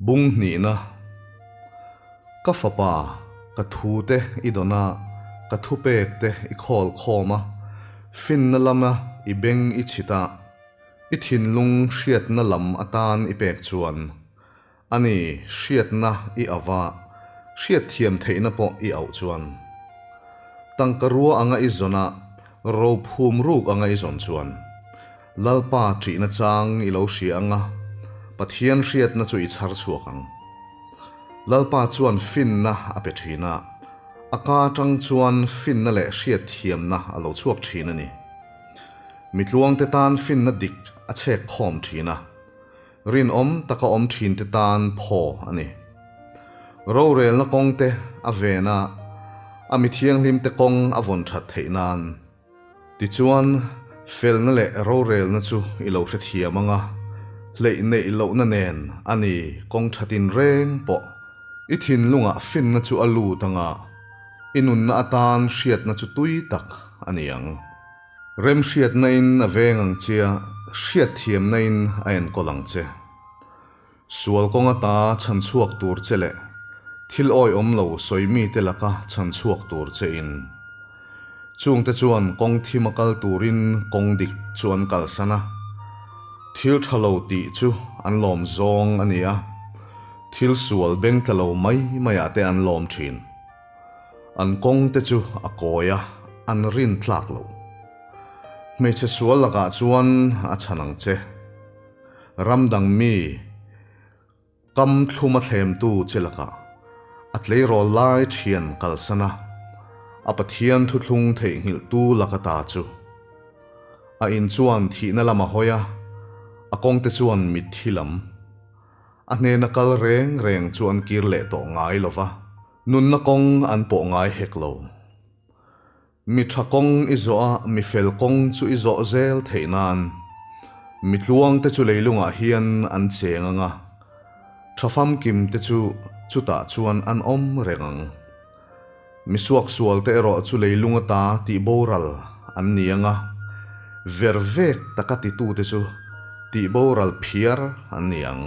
Bung hnihna, Ka fapa, ka thute i dawn a, ka thupek te i khawl khawm a, finna lama i beng i chhit a, i thinlung hriatna lam atan i pek chuan, ani hriatna i auh a, hriatthiam theihna pawh i auh chuan. Tangka rua anga i zawn a, rophum ruk anga i zawn chuan, Lalpa ṭihna chang i lo hria anga, Pathian hriatna chu i chhar chhuak ang. Lalpa chuan finna a pe ṭhin a, a ka aṭang chuan finna leh hriatthiamna a lo chhuak ṭhin a ni. Mi tluangte tan finna dik a chhek khawm ṭhin a, rinawm taka awm ṭhinte tan phaw a ni. Rorelna kawngte a ven a, a mi thianghlimte kawng a vawn ṭhat theih nan. Tichuan, felna leh rorelna chu i lo hrethiam ang a, hleih neih lohna nen a ni kawng ṭha tinreng pawh. I thinlungah finna chu a lut ang a, i nunna atan hriatna chu tui tak a ni ang. Remhriatna-in a veng ang che a, hriatthiamna-in a enkawl ang che. Sual kawng ata chhan chhuak tur che leh thil awihawm lo sawi mite laka chhan chhuak tur che in. Chungte chuan kawng thim a kal turin kawng dik chu an kalsan a, thil tha lo tih chu an lawm zawng a ni a, thil sual beng tla lo mai maiah te an lawm thin. An kawng te chu a kawi a, an rin tlak lo. Hmeichhe sual lakah chuan a chhan ang che. Ram dang mi kam thlum a thlemtu che lakah a tleirawl lai thian kalsan a, a Pathian thuthlung theihnghilhtu laka ta chu. A in chuan thihna lam a hawi a, a kawngte chuan mitthi lam. A hnena kal reng reng chu an kir leh tawh ngai lo va, nunna kawng an pawh ngai hek lo. Mi tha kawng i zawh a, mi fel kawng chu i zawh zel theih nan. Mi tluangte chu leilungah hian an cheng ang a, tha famkimte chu chutah chuan an awm reng ang. Mi suaksualte erawh chu leilung ata tih boral an ni ang a, ver vek taka titute chu tih boral phiar an ni ang.